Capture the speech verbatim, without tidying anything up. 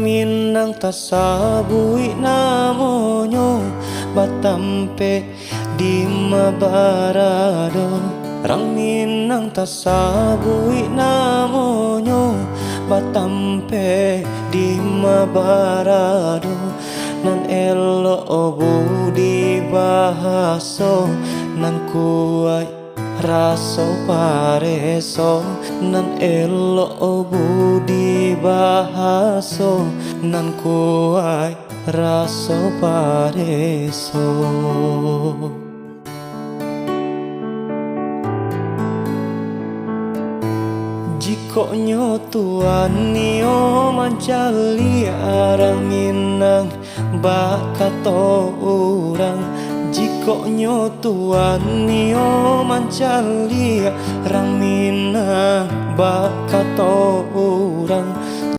Minang tasabuik namonyo, batampek di ma barado. Rang Minang tasabuik namonyo, batampek di ma barado. Nan elok budi bahaso, nan kuaik raso pareso. Nan elok budi bahaso, nan kuaik raso pareso. Jikoknyo Tuan nio mancaliak rang Minang, bak kato urang. Jikoknyo Tuan nio mancaliak rang Minang, bak kato urang.